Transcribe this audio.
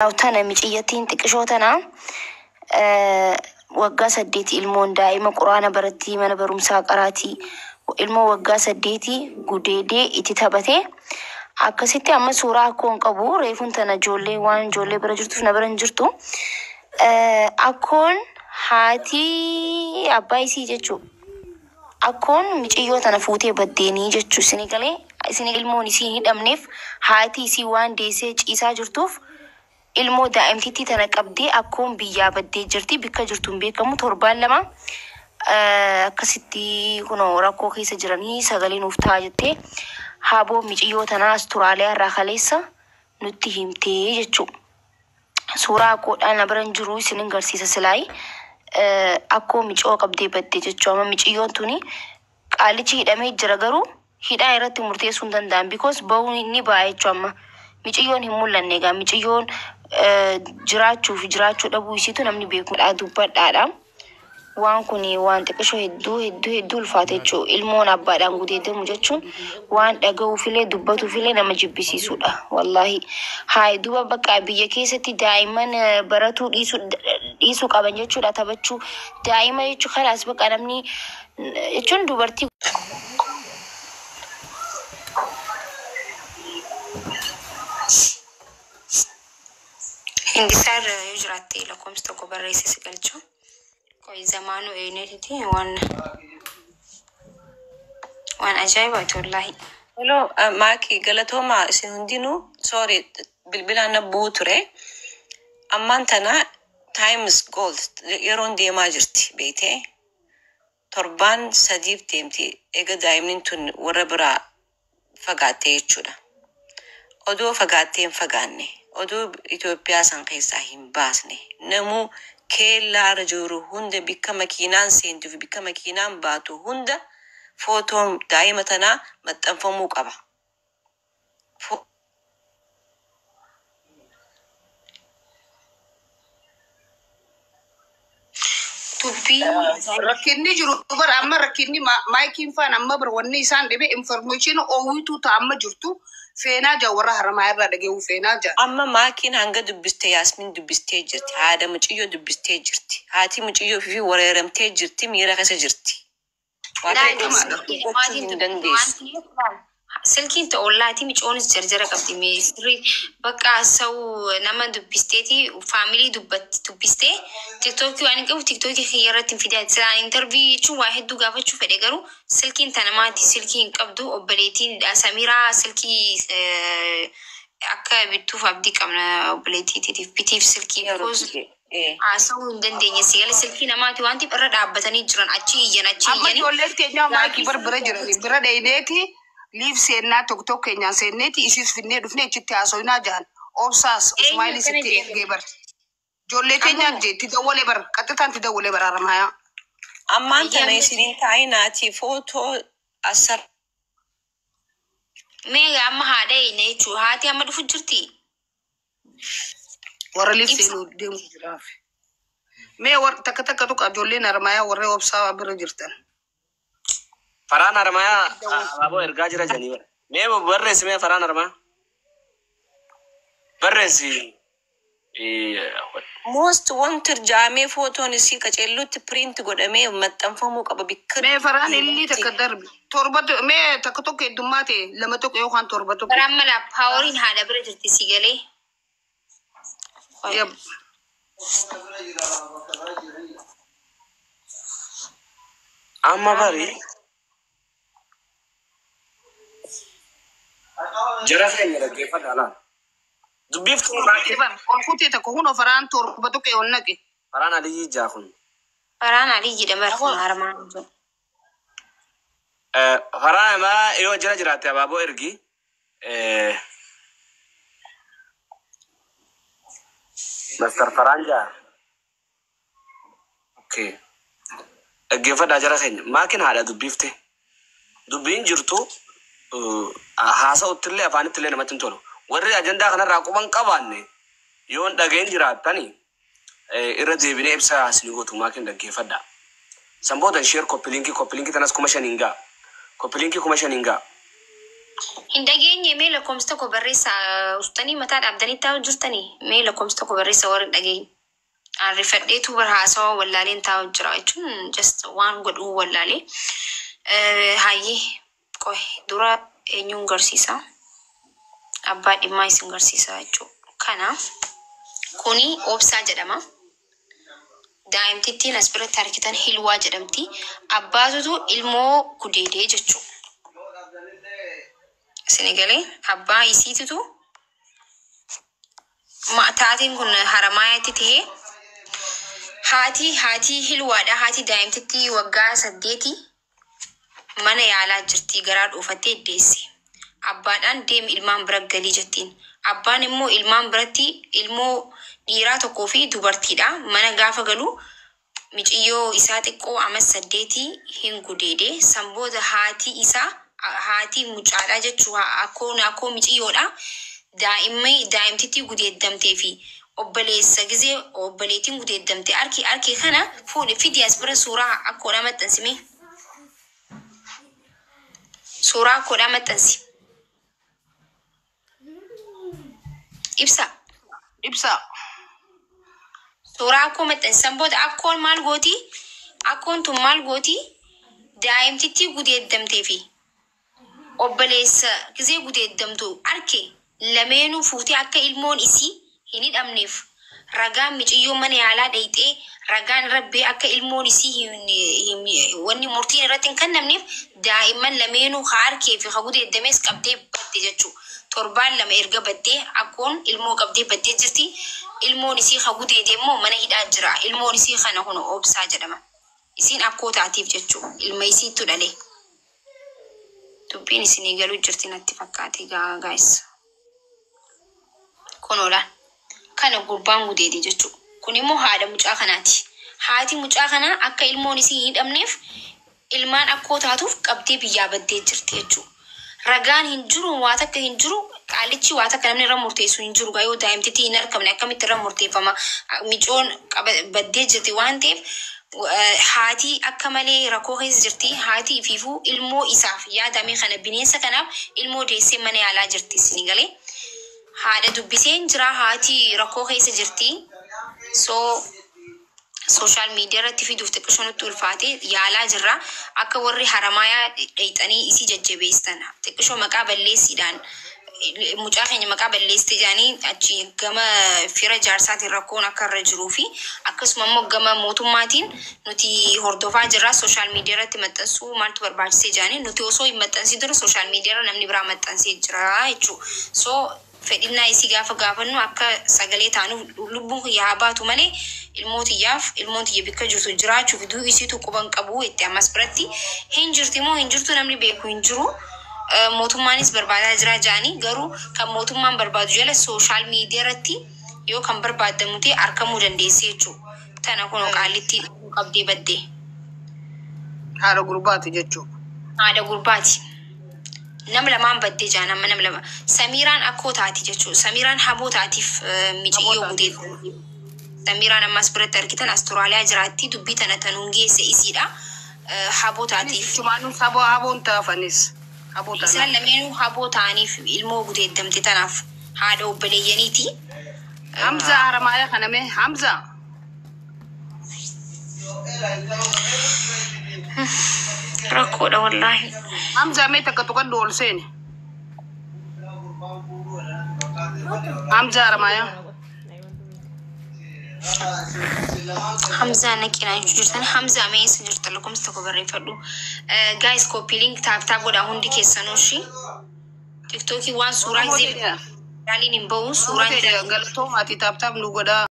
Tana miciyyattiin xiqqishoo tana waggaa 8 ilmoon daa'ima quraana barattii mana barumsaa qaraatii ilmoo waggaa 8 gudeedee itti taphate. Akkasitti amma suuraa akkoo hin qabu, reefuun tana ijoollee waan ijoollee bira jirtuuf na bira hin jirtu. Akkoon haati abbaa isii jechuu, akkoon miciyyoo tana fuutee baddeenii jechuu. Isinii galee isin ilmoon isii hin hidhamneef haati isii waan deessee ciisaa jirtuuf ilmoo daa'imtittii tana qabdee akkoon biyyaa baddee jirti. Bikka jirtu hin beekamu. Torbaan 2 akkasitti kunoo rakkoo keessa jiranii sagalee nuuf ta'a jettee haboo miciyyoo tanaa Asturaaliyaa irraa kaleessa nutti himtee jechuu. Suuraa akkoodhaan na bira hin jiru, isin hin garsiisa silaayi. Akkoo miciyoo qabdee badde jechuu. Amma miciyyoon tuni qaalichi hidhamee jira, garuu hidhaa irratti murteessuu hin danda'an, because bahuun inni ba'a jechuu. Amma miciyyoon hin mul'anne. Egaa miciyyoon jiraachuu fi jiraachuu dhabuu isiitu namni beeku dubbadhaadha. Waan kun waan xiqqishoo hedduu hedduu hedduu ulfaate jechuu. Ilmoon abbaadhaan gudeedamu jechuun waan dhaga'uufillee dubbatuufillee nama jibbisiisudha. Wallaahi. Hayi duba bakka biyya keessatti daa'imman baratuu dhiisuu qaban jechuudha, taphachuu daa'ima jechuu kalaas bakka namni jechuun dubartii. Hindisaar yoo jiraatte lakkoomsa tokko barreesse si galchu. Qoy zamaanuu eenyuti waan ajaa'ibaati wallaahi. Hello, Maaki, galatooma isin hundinuu. Sorry, bilbilaan na bu'uu ture. Ammaan tana time is gold. Yeroon deemaa jirti beeytee. Torbaan 3f deemti eega daa'imni tun warra biraa fagaattee jechuudha. Odoo fagaattee hin fagaanne, odoo Itoophiyaa san keessaa hin baasne, namuu keellaa irra jiru hunda, bikka makiinaan seentuu fi bikka makiinaan baatu hunda footoon daa'ima tanaa maxxanfamuu qaba. Dubbii Rakkinni jiru bara amma rakkinni maayikiin faan amma bara wanni isaan dhibe information oowwituu ta'a amma jirtu feenaa jaa, warra Haramaa irraa dhageewu feenaa jaa. Amma maakiin hanga dubbiste, Yaasmin dubbistee jirti. Haadha muciyyoo dubbistee jirti. Haati muciyyoo fi wareeramtee jirti, miira keessa jirti. Waa Laal tokko Beekamaadha. Silkii dubbachuu namaatiin hin dubbiste waan dandeessu. ta'eef silkiin ta'ollaati micoonis jarjara qabdi mee sirrii bakka haasa'u nama dubbisteeti family dubbatti dubbistee TikTokii waan hin qabu TikTokii kiyya irratti hin fidaa silaan interview jechuun waa hedduu gaafachuu fedhe, garuu silkiin tanamaati, silkii hin qabdu obboleettiin Samiraa. Silkii akka bittuuf abdii qabna, obboleettiitiif bitiif silkii Yaa because Rabbi kee. haasa'uu hin dandeenye. Sigala silkii namaati waan ta'eef irra dhaabbatanii jiran, achi iyyan, achi Amma iyyanii ijoolleen teenyaa maayikii gaafii bar bira jirani bira dheeyneeti liif seennaa, tokko tokko keenyaan seenneeti isiis finnee dhufnee achitti haasoynaa jahan. Obsaas Eenyu Usmaayilis akkana itti jee? ergee bar. Ijoollee teenyaa Amma jee itti dawwalee bar, qaxxitaan itti dawwalee bar Haramayaa. Ammaan tana Ayyaanni isiniin taa'inaati footoo asar Mee amma haadha eenyu jechuudha? Haati amma dhufu jirti. Warra liif Ibsa. seenuu deemu jiraaf. Mee warra takka takka tuqa, ijoolleen Haramayaa warra obsaa bira jirtan. Faraan Haramayaa Itti dawwale. abaaboo ergaa jira jedhanii bara. Mee barreessi, mee faraan Haramayaa. Barreessi. Most wanted jaamee footoon isii qaceellutti print godhamee maxxanfamuu qaba bikka Mee faraan illi deemutti. takka darbi. Torba mee takka tokko heddummaa ta'e lama tokko yookaan torba tokko. Baraan mala paaworiin haadha bira jirti si galee. Yab. Amma bari jara keenya dhaggeeffadha laal. Dubbiiftuu baay'ee. Bar ol kutee takka hunoo faraan torba tokko ol naqe. Faraan Aliyyii jaa kun. Faraan Alii jedhama kun harmaan jiru. Faraan Haramayaa yoo jira jiraatte abaaboo ergi. Master Faraan jaa. Okay. Dhaggeeffadhaa jara keenya. Maakin haadha dubbiifte. Dubbiin jirtu haasa'uttillee afaanittillee namatti hin tolu. Warri ajandaa kanarraa quban qabaanne yoon dhageen jiraattani irra deebinee ibsa isinii gootu maakin dhaggeeffadhaa. San booda share, copy linkii, copy linkii tanas 5,000 ga'a. Copy linkii 5,000 ga'a. Hin dhageenye mee lakkoofsa tokko barreessaa ustanii mataa dhaabdanii taa'u jirtanii mee lakkoofsa tokko barreessaa warri hin dhageenye. Arrifadheetu bara haasawaa wallaaleen taa'u jira jechuun just waan godhuu wallaalee. Hayyee qoy dura eenyuun garsiisa? Abbaa dhimmaa isin garsiisa jechuudha. Kana kuni Obsaa jedhama. Daa'imtittiin as biratti argitan Hilwaa jedhamti. Abbaatutu ilmoo gudeedee jechuudha. Isin galee abbaa isiitutu taateen kun Haramaayaatti ta'ee haati Hilwaadha. Haati daa'imtittii waggaa 8 mana yaalaa jirti garaa dhuufattee deesse. Abbaadhaan deemi ilmaan bira galii jettiin. Abbaan immoo ilmaan biratti ilmoo dhiiraa tokkoo fi dubartiidha. Mana gaafa galu miciyyoo isaa xiqqoo amma 8 hin gudeede. San booda haati isaa haati mucaadha jechuu akkoo miciyyoodha. Daa'imtittii gudeeddamtee fi obboleessa gizee obboleettiin gudeeddamte arki kana fuudhe fidi as bira suuraa akkoodhaa maxxansime. Suuraa akkoodhaa maxxansi. Ibsa. Ibsa. Suuraa akkoo maxxansi. San booda akkoon maal gooti? Akkoon tun maal gooti? Daa'imtittii gudeeddamtee fi obboleessa gizee gudeeddamtu arke lameenuu fuutee akka ilmoon isii hin hidhamneef ragaan miciyyoo mana yaalaa dhayxee ragaan rabbee akka ilmoon isii wanni murtiin irratti hin kennamneef daa'imman lameenuu haa arkee fi haa gudeeddamees qabdee badde jechuudha. Torbaan lama erga baddee akkoon ilmoo qabdee baddee jirti. Ilmoon isii haa gudeede immoo mana hidhaa jira. Ilmoon isii kana kun Obsaa jedhama. Isiin akkoo taatiif jechuudha. Ilma isiittu dhale. Dubbiin isinii galuu jirti natti fakkaate gaayis. Kunoodha. Kana gurbaan gudeede jechuudha. Kun immoo haadha mucaa kanaati. Haati mucaa kanaa akka ilmoon isii hin hidhamneef ilmaan akkoo taatuuf qabdee biyyaa baddee jirti jechuudha. Ragaan hin jiru, waa takka hin jiru, qaalichi waa takka namni irra murteessu hin jiru. Yoo daa'imtitti hin argamne akkamitti irra murteeffama? Micoon baddee jirti waan ta'eef haati akka malee rakkoo keessa jirti. Haati ifiifuu ilmoo isaaf yaadame kana bineensa kanaaf ilmoo deessee mana yaalaa jirti isin galee. Haadha dubbiseen jira haati rakkoo keessa jirti. So social media irratti fiduuf xiqqishoo nutti ulfaate yaalaa jirra. Akka warri Haramaayaa dhayxanii isii jajjabeessan xiqqishoo maqaa balleessiidhaan mucaa keenya maqaa balleessite jedhanii achi gama fira jaarsaatiin rakkoon akka irra jiruu fi akkasuma immoo gama mootummaatiin nuti hordofaa jirra. Social media irratti maxxansuu maaltu barbaachisee jedhanii nuti osoo hin maxxansin dura social media irra namni biraa maxxansee jira jechuudha. So fedhinnaa isii gaafa gaafannu akka sagalee taanuuf lubbuun kiyya haa baatu malee ilmoo tiyyaaf ilmoon tiyya bikka jirtu jiraachuuf du'u isiitu quban qabu itti ammas biratti hin jirti moo hin jirtu namni beeku hin jiru. Mootummaanis barbaadaa jira jedhanii garuu kan mootummaan barbaadu jala social media irratti yoo kan barbaadamu ta'e argamuu dandeessi jechuudha. Tana kun qaallitti qabdee baddee. Haadha gurbaati jechuudha. Haadha gurbaati. Nama lamaan baddee jaan amma nama lama. Samiiraan akkoo taati jechuudha. Samiiraan haboo taatiif miciyyoo gudeeddu. Samiiraan ammas biratti argitan Asturaaliyaa jiraatti dubbii tana tanuun geesse isiidha. Haboo taatiif. Chumaanuu saboo haboon taafanis. Haboo Isaan taanaaf. lameenuu haboo ta'aniif ilmoo gudeeddamte tanaaf haadha obboleeyyaniiti. Hamza Haramaaya kana mee Hamza. Rakkoodha wallaahi. Hamza mee takka tuqadhu ol seeni. Hamza Haramaaya. Hamzaa naqinaa jechuu jirtan. Hamzaa mee eessa jirta lakkoofsa tokko barreeffadhu. Guys copy link taap taap godhaa hundi keessanuu ishii. Tiktookii waan suuraa Oromoo gisee ta'e yaaliin hin ba'u suuraan Oromoo ta'e galatoomaati taap taap nu godhaa.